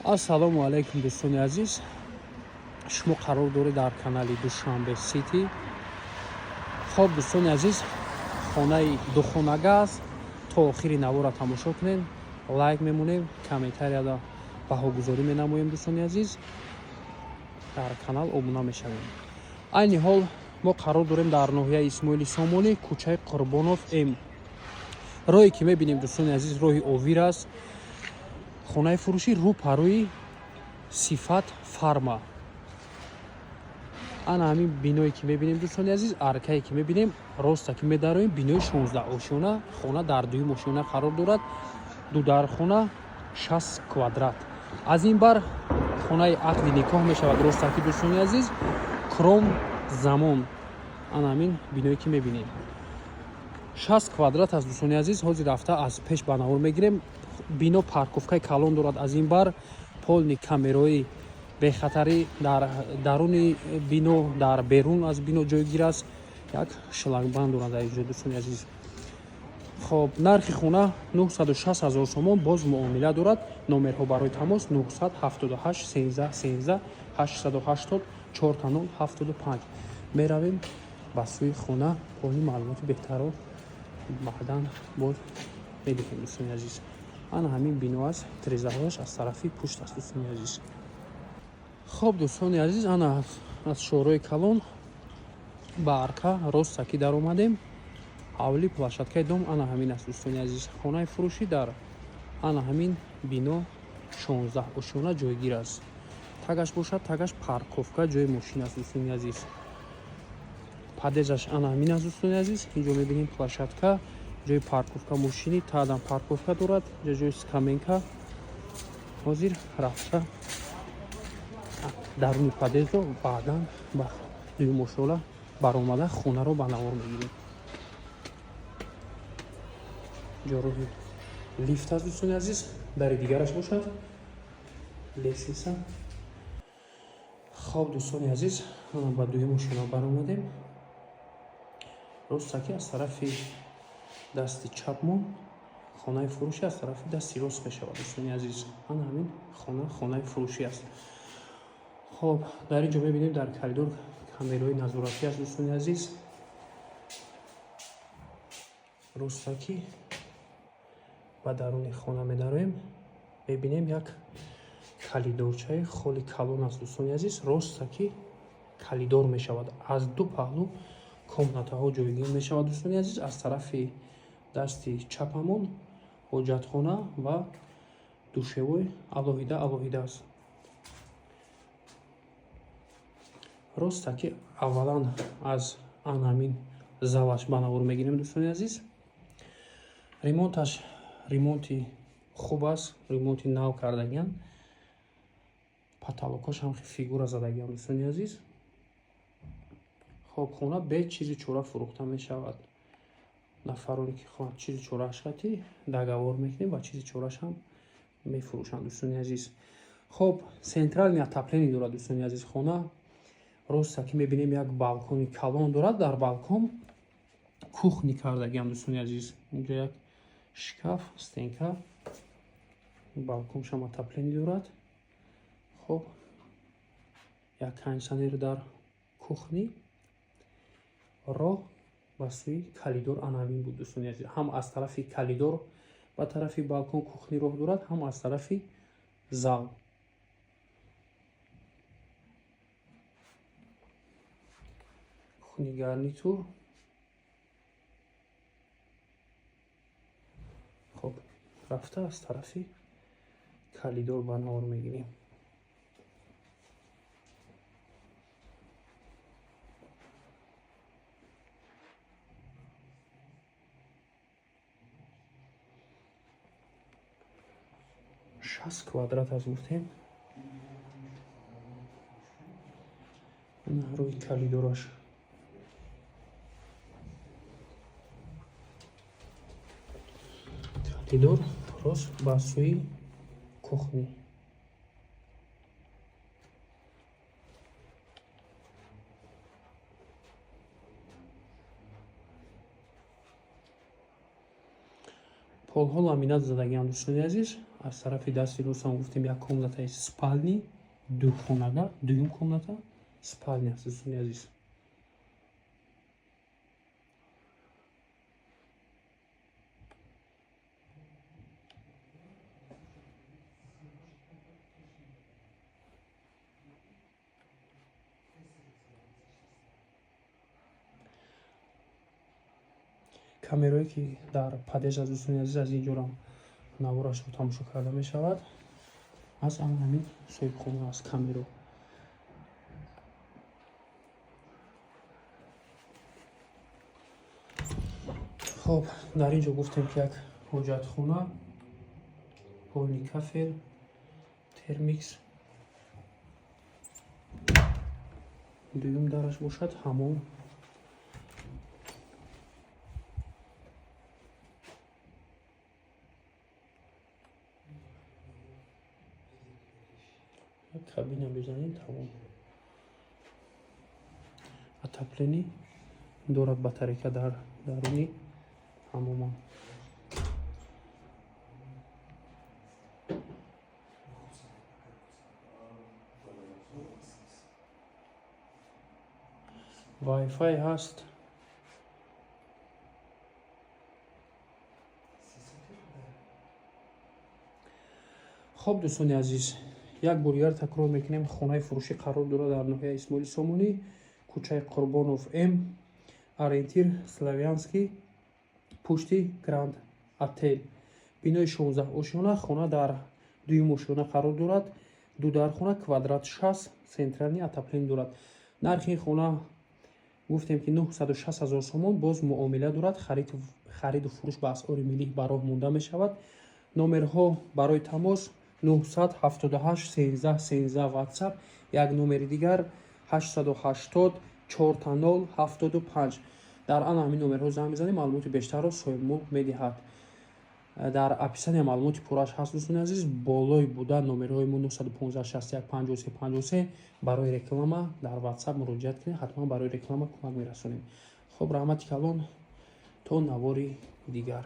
Ассалому алайкум, дӯстони азиз. Шумо қарор доред дар канали Душанбе Сити. Хоб, дӯстони азиз, хонаи духонага аст. То охири навора тамошо кунед, лайк мемонем, комментарияда баҳогузорӣ менамоем, дӯстони азиз, дар канал обуна мешавем. Айни ҳол мо қарор дорем дар ноҳияи Исмоили Сомонӣ, кӯчаи Қурбонов М. Роҳе ки мебинем, дӯстони азиз, роҳи Овир аст. Хонаи фурӯшӣ рӯ парӯи Сифат Фарма. Ана ҳамин биное ки мебинем, дӯстони азиз, аркае ки мебинем, роста ки медароем, бинои 16 ошёна, хона дар дуюм ошёна қарор дорад. Дудархона, 60 квадрат. Аз ин бар хонаи ақди никоҳ мешавад. Ростаки, дӯстони азиз, Кром Замон. Ана ҳамин биное ки мебинем, 60 квадрат аст, дӯстони азиз. Ҳозир рафта аз пеш ба навор мегирем. Бино парковкаи калон дорад. Аз ин бар полный камерои бехатарӣ дар даруни бино, дар берун аз бино ҷойгир аст. Як шлагбаум дорад дар инҷо, дӯстони азиз. Хоб, нархи хона 960 ҳазор сомон, боз муомила дорад. Номерҳо барои тамос: 978 13 13, 880 40 75. Меравем ба сӯи хона, полный маълумоти беҳтарро баъдан боз медиҳем, дӯстони азиз. Ана ҳамин бино аст, тирезаҳояш аз тарафи пушт аст, дӯстони азиз. Хоб, дӯстони азиз, ана аз шоҳрои калон ба арка ростаки даромадем. Ҳавли, площадкаи дом ана ҳамин аст, дӯстони азиз. Хонаи фурӯшӣ дар ана ҳамин бино 16 ошёна ҷойгир аст. Тагаш бошад, тагаш парковка, ҷои мошин аст, дӯстони азиз. Подъездаш ана ҳамин аст, дӯстони азиз. Инҷо мебинем площадка, ҷои парковка мошини, таъдан парковка дорад, инҷо ҷои скамейка. Ҳозир рафта даруни подъездро, баъдан ба дуюм ошёна баромада, хонаро ба навор мегирем. Ҷо роҳи лифт аст, дӯстони азиз. Дари дигараш бошад лестница. Хоб, дӯстони азиз, ба дуюм ошёна баромадем. Ростаки аз тарафи дасти чапмон хонаи фурӯшӣ, аз тарафи дасти рост мешавад, дӯстони азиз. Ана ҳамин хона хонаи фурӯшӣ аст. Хоб, дар ин ҷо мебинем, дар коридор камераҳои назоратӣ аст, дӯстони азиз. Ростаки ба даруни хона медароем, мебинем, як калидорчаи холи калон аст, дӯстони азиз. Ростаки калидор мешавад, аз ду паҳлӯ комнатаҳо ҷойгир мешавад, дӯстони азиз. Аз тарафи дасти чапамон ҳоҷатхона ва душевой алоҳида алоҳида аст. Ростаки аввалан аз ан ҳамин залаш ба навор мегирем, дӯстони азиз. Ремонташ ремонти хуб аст, ремонти нав кардагиан. Потолокош ҳам фигура задагиан, дӯстони азиз. Хоб, хона бе чизи чора фурӯхта мешавад. Нафароне ки хоҳанд, чизи чорааш қати договор мекунем ва чизи чорааш ҳам мефурӯшанд, дӯстони азиз. Хоб, центральный отопление дорад, дӯстони азиз, хона. Роста ки мебинем, як балкони калон дорад. Дар балкон кухни кардагиам, дӯстони азиз. Инҷо як шкаф, стенка, балконшам отопление дорад. Хоб, як кондиционер дар кухни. Роҳ ба сӯи калидор ана ҳамин буд, дӯстони азиз. Ҳам аз тарафи калидор ба тарафи балкон, кухни роҳ дорад, ҳам аз тарафи зал. Кухни, гарнитур. Хоб, рафта аз тарафи калидор ба навор мегирем. 60 квадрат аст, гуфтем. Рӯи калидораш калидор рост ба сӯи кухни. Полҳо ламинат задагиам, дӯстони азиз. Аз тарафи дасти ростам гуфтем, як комнатаи спальни, духонага, дуюм комната спальня аст, дӯстони азиз. Камерое ки дар подъезд аст, дӯстони азиз, аз ин ҷорам наворашро тамошо карда мешавад. Аз ан ҳамин соҳибхона аст камеро. Хоб, дар ин ҷо гуфтем, ки як ҳоҷатхона, полный кафел, термикс. Дуюм дараш бошад ҳамом. Кабина мезанем, тамом. Отопление дорад, батарейка дар даруни ҳамомон. Wi-Fi ҳаст. Хоб, дӯстони азиз, як бор дигар такрор мекунем: хонаи фурӯшӣ қарор дорад дар ноҳияи Исмоили Сомонӣ, кӯчаи Қурбонов М, ориентир Славянский, пушти Гранд Отел, бинои 16 ошёна. Хона дар дуюм ошёна қарор дорад, дудархона, квадрат 60, центральный отопление дорад. Нархи ин хона гуфтем, ки 960 ҳазор сомон, боз муомила дорад, хариду фурӯш ба асъори миллӣ ба роҳ монда мешавад. Номерҳо барои тамос: 978 13 13 WhatsApp, як номери дигар 880 4 0 75. Дар ана ҳамин номерҳо занг мезанем, маълумоти бештарро соҳибмулк медиҳад. Дар описания маълумоти пурраш ҳаст, дӯстони азиз. Болои буда номерҳои мо 915 61 53 53, барои реклама дар WhatsApp муроҷиат кунед, ҳатман барои реклама кӯмак мерасонем. Хоб, раҳмати калон, то навори дигар.